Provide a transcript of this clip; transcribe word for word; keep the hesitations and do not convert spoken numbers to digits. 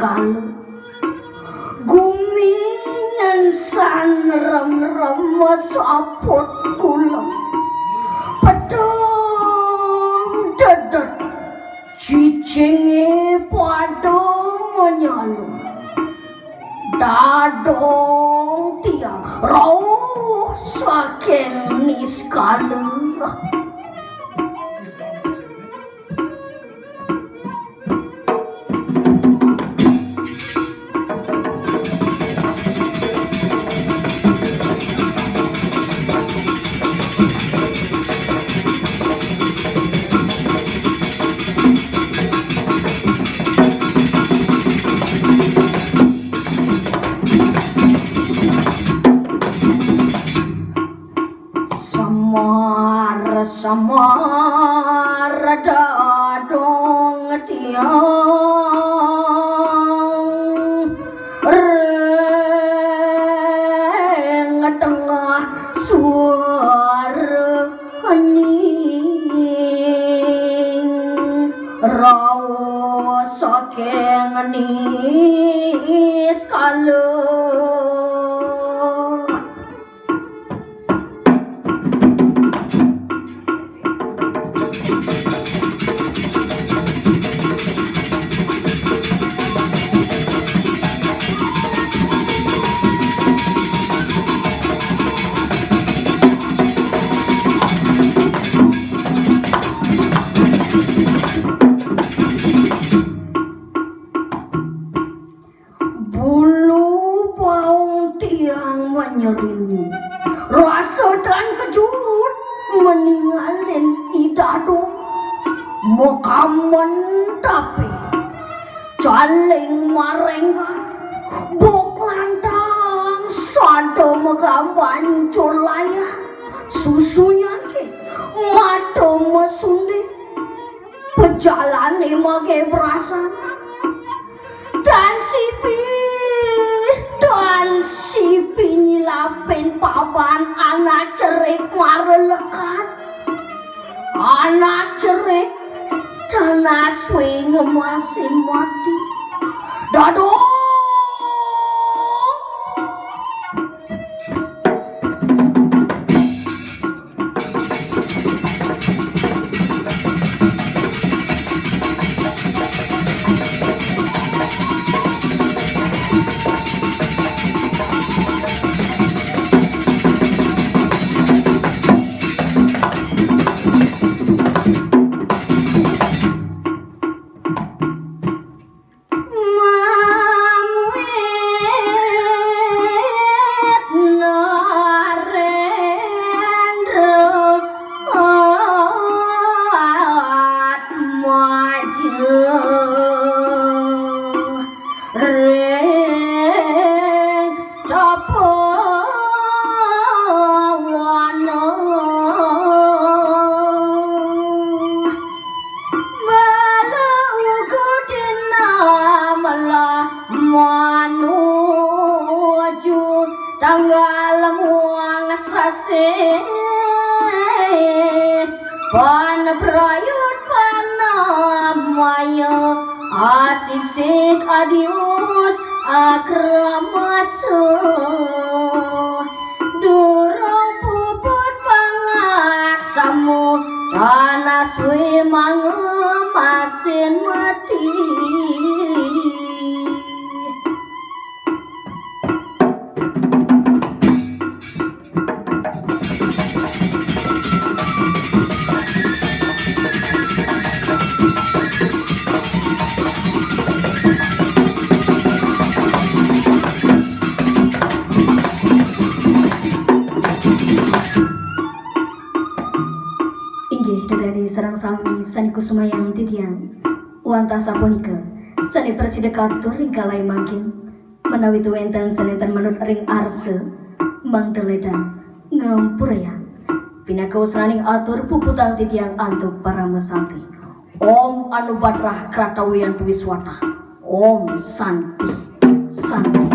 Lalu gumi nyensan remrem saput kulem. Pedung dedet cicinge pada menyalung. Dadong tiang rauh saking niskala. Samar, samar dadong tiang ring tengah suara hening rauh saking niskala. Bulu baong tiang menyerinu. Rasa dan kejut meningalin i dadong. Makamen tapi caling marengga. Bok lantang sada megamban jur layah. Susunya ke mata mesunding. Pejalane mage brasan. Dan sipi, dan sipi nyilapin paban anak cerik mara lekat. Anak cerik dan aswe ngemasin mati. Dadong. Mamuit narendra atmaja ring tapawana. Mala uga dina mala manuju tanggal muang sasih. Panaprayut panamaya, asiksik adius akramasa. Durung puput pangaksama, tan aswe mangemasin mati. Inggih, Ida dane sareng sami sane kusumayang titiang. Wantah sapunika, sane prasida katur ring kalih mangkin, menawi wenten sane ten manut ring arsa, mangda ledang ngampurayang. Pinaka usnaning atur puputang titiang antuk parama santi. Om Anubhadrah Kratawiyan Wiswatah. Om Santi, Santi,